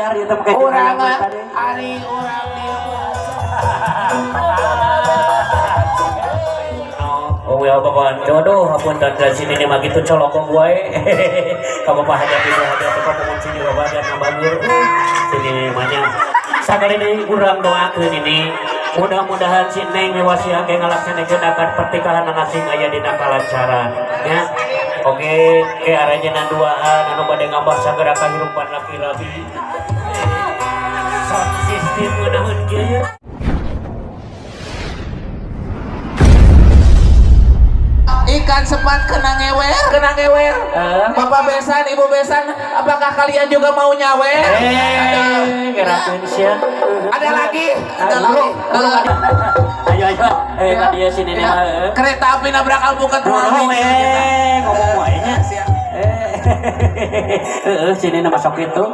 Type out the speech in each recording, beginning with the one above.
dibayar ieu teh make urang ari urang dieu. Oh ya bapak jodoh hapunten dan sini nih mah kitu colokong wae. Ka bapak hajat ibu hajat ka pokon sini bapak hajat ngabagur. Sini mah nya. Sakali deui urang doakeun ini mudah-mudahan si Neng miwasiah ge ngalaksanakeun akad pernikahan sing aya dina kalancaran nya. Oke, ke aranjeunna duaan anu bade ngambah sagera kahirupan laki rabi. Sound system ngeunaheun kieu. Ikan sepat kena ngewer, kena ngewer. Bapak besan, ibu besan, apakah kalian juga mau nyawer? Ada lagi, ada lagi. Ayo, ayo. Dia sini nih. Kereta api nabrak alpukat. Ngomong wae nya. Sini nih masuk itu.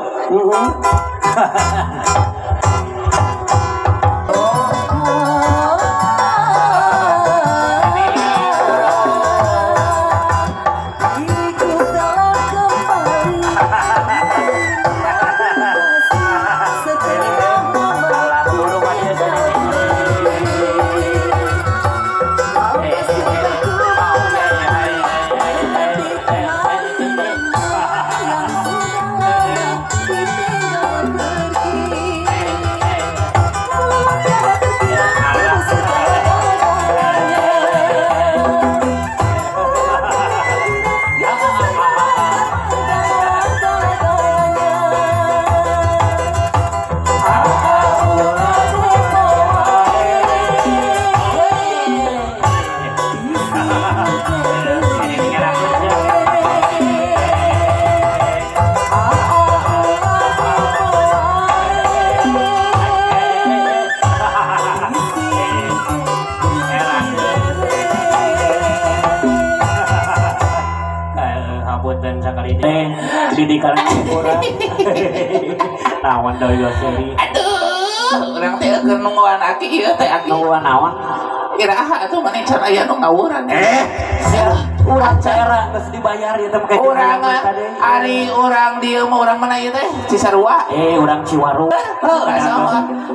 Didikan urang. Naon deui seri. Aduh, urang teh keur nungguan aki ieu teh aki. Nungguan naon? Iraha atuh maneh can aya nu ngawuran. Urang cara geus dibayar ieu teh make urang ari urang dieu mah urang mana ieu teh? Cisarua. Urang Ciwaru. Heuh,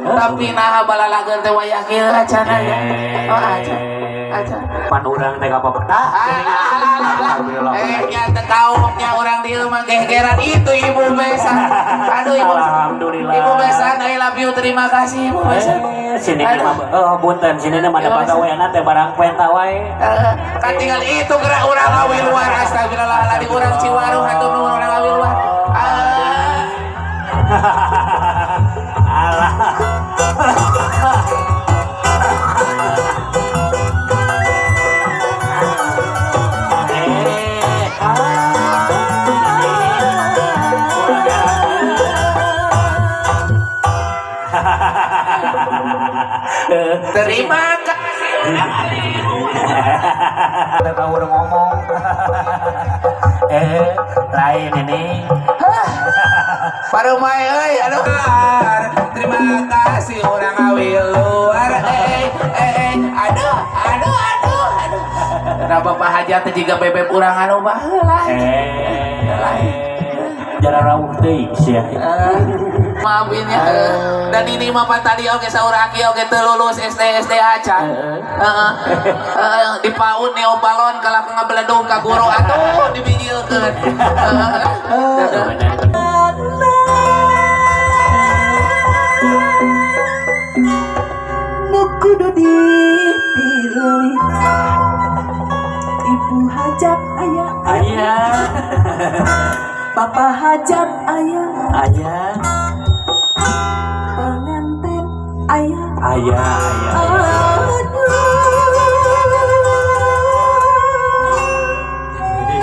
tapi naha balalageun teh wayah kieu acan aya. Oh, acan. Acan. Pan urang teh ka apa? Nya teh kaumnya urang dieu mah gegeran itu ibu besan. Aduh ibu. Alhamdulillah. Ibu besan I love you, terima kasih ibu besan. Sini mah punten sini mah ada pagaweana teh barang penta wae. Katingal itu gerak urang awi luar astagfirullahaladzim urang Ciwaru hatur nuhun urang awi luar. Alah. Terima kasih. Tahu udah ngomong. Lain ini. Parumai euy, aduh. Terima kasih urang awi luar. Aduh, aduh, aduh, aduh. Nah, bapak hajat teh jiga bebek urang anu baheula. Jara rawuh deui sia. Maafin ya. Dan ini mah pan tadi oge saur aki oge teu lulus SD SD acan. Heeh. Di PAUD neo balon kalah ngabeledung ka guru atuh dibijilkeun. Nu kudu dipilih ibu hajat ayah ayah papa hajat ayah ayah pengantin ayah ayah ayah. Aduh,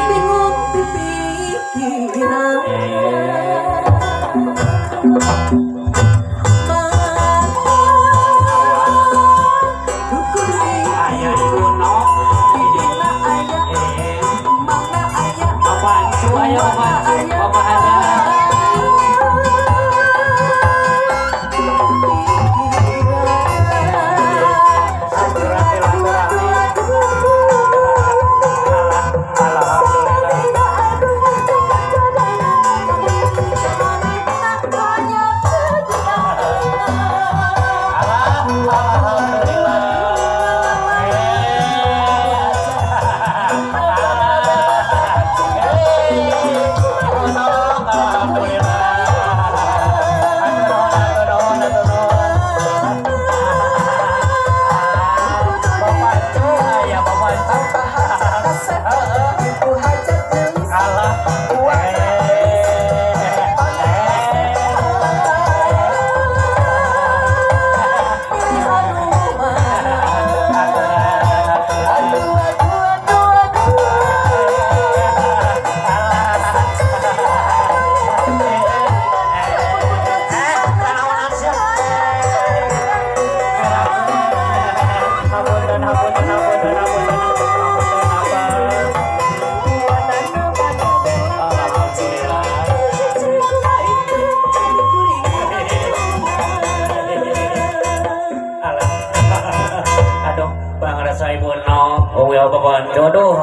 bingung pikiran. Ayah ibu no apaan cu ayah apaan cu bapak ada.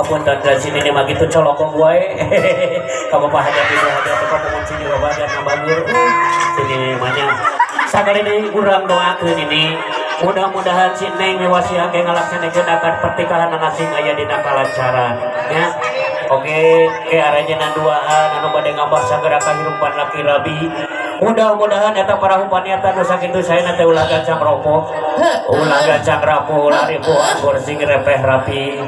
Hapunten da sini mah kitu colokong wae. Ka Bapak hajat ibu hajat ka pemun sini Bapak hajat ngabagur. Sini mah nya. Sakali deui urang doakeun ini. Mudah-mudahan si Neng miwasian ge ngalaksanakeun akad pernikahan sing aya dina kalancaran nya. Oke, ke aranjeunna duaan anu bade ngambah sagera kahirupan laki rabi. Mudah-mudahan eta para paniatan nu sakitu saena teh ulah gancang ropok, ulah gancang rapuh, ulah ripuh, anggur sing repeh rapi.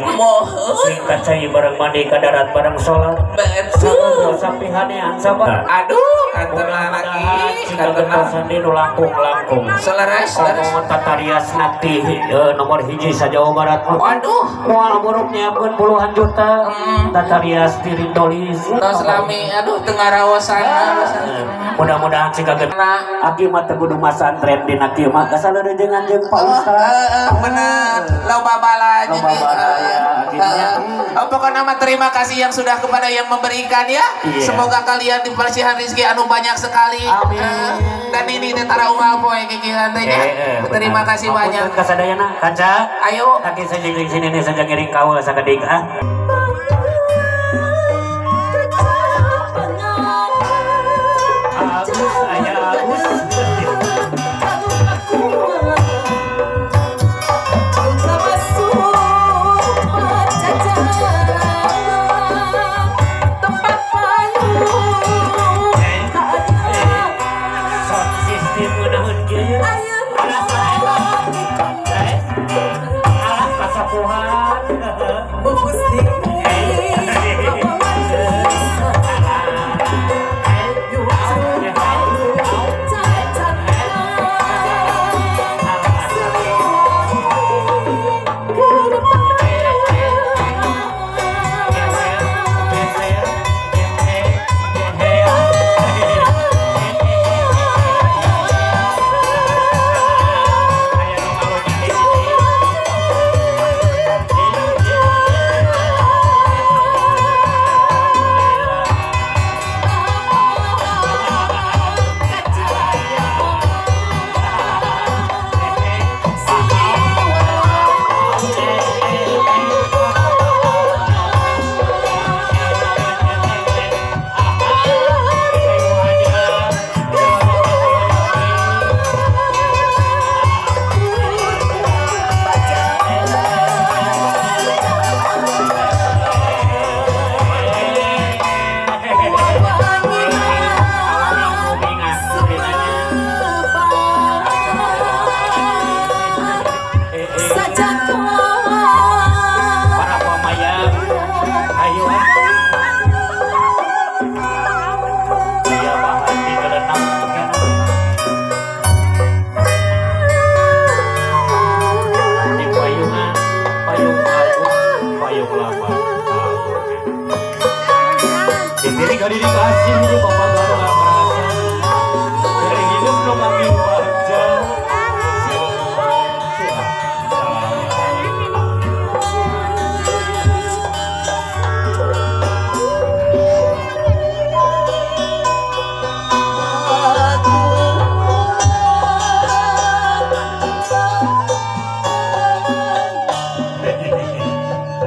Sing kacai bareng mandi ka darat bareng salat. Betul. Sapihanean sabar. Aduh, kantenan lagi, kantenan sandi nu langkung-langkung. Selaras, selaras. Tatarias nakti nomor 1 sa Jawa Barat. Waduh, moal buruk nyiapkeun puluhan juta. Tatarias tirindolis. Tos lami, aduh teu ngaraosan. Mudah-mudahan sing kaget. Aki mah teu kudu masantren dina kieu mah kasaleureunjeungan jeung Pak Ustaz. Bener, loba bala jeung pokoknya mah terima kasih yang sudah kepada yang memberikan ya. Semoga kalian dipersihan rezeki anu banyak sekali. Amin. Dan ini teh tara unggal poe kikieuan teh nya. Terima kasih banyak. Kasadayana kanca. Ayo. Kaki sajeng jeung sini nih sajeng ngiring kaul sakedik ah.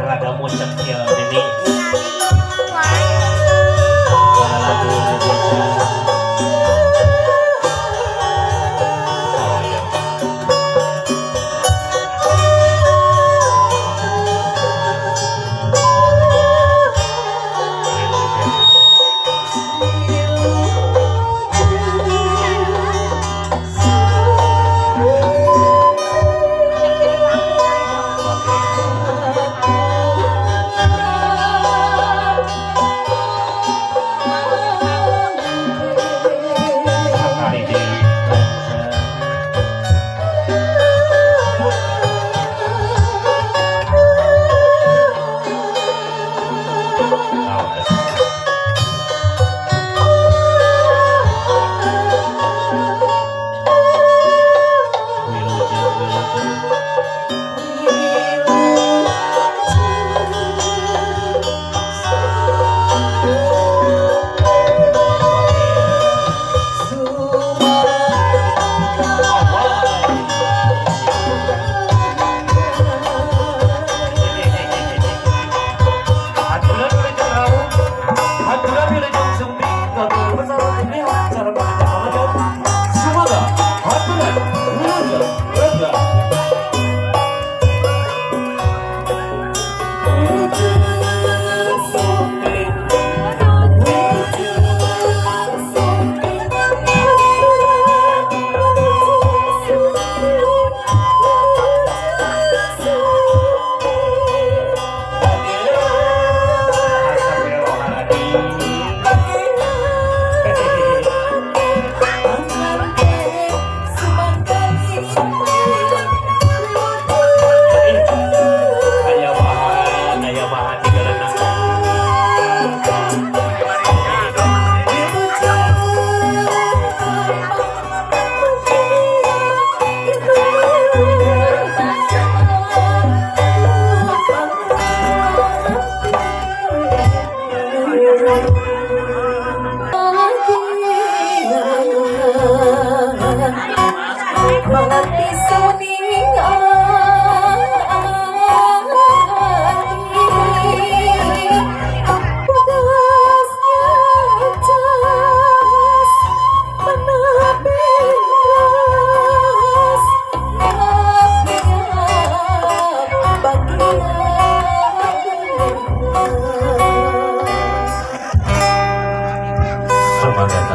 Rada musik ya ini. Lagu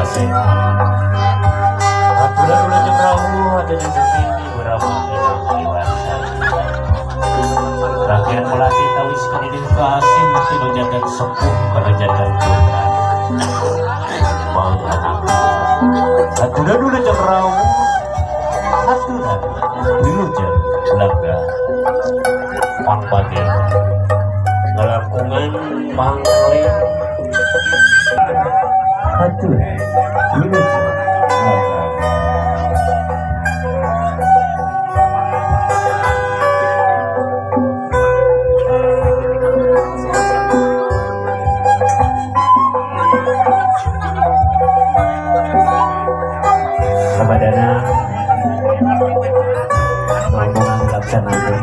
kasih. Aturan ulah jeung rawuh atuh jeung sumping urang rangkaian melatih tawis kanidin kasih mesti jantan sepuh kana jantan putra. Bang anak. Aturan ulah jeung rawuh aturan wilujeng langga pangbagian ngalangkungan pangling aturan wilujeng langga. Sabadana rombongan dilaksanakan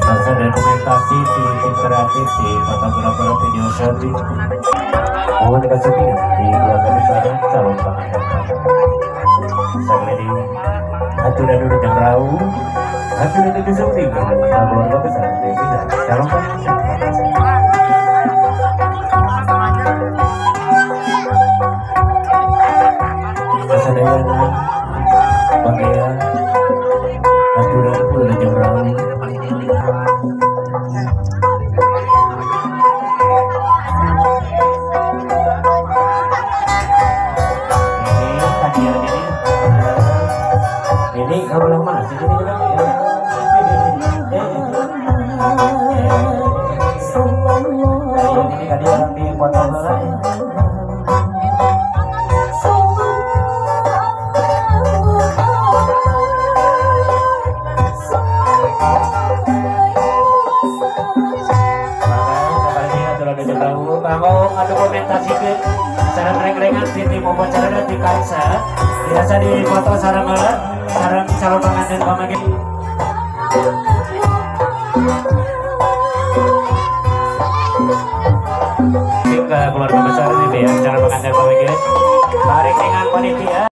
bangsa dokumentasi di tim kreatif di fotografer video shooting mohon dikasih di keluarga besar calon pengantin. Sekali aturan dulu yang rau aturan itu syuting keluarga besar calon pengantin. Sadayana bagian aturan ulah jeung rawuh. Ini hadiah ini kamu mana sih ini ini tadi orang di foto lagi. Kanggo ngadokumentasikeun sareng reng-rengan di tim upacara di kansa biasa di foto sareng sareng calon pengantin pamagin. Ke keluarga besar ini ya calon pengantin pamagin tarik dengan panitia.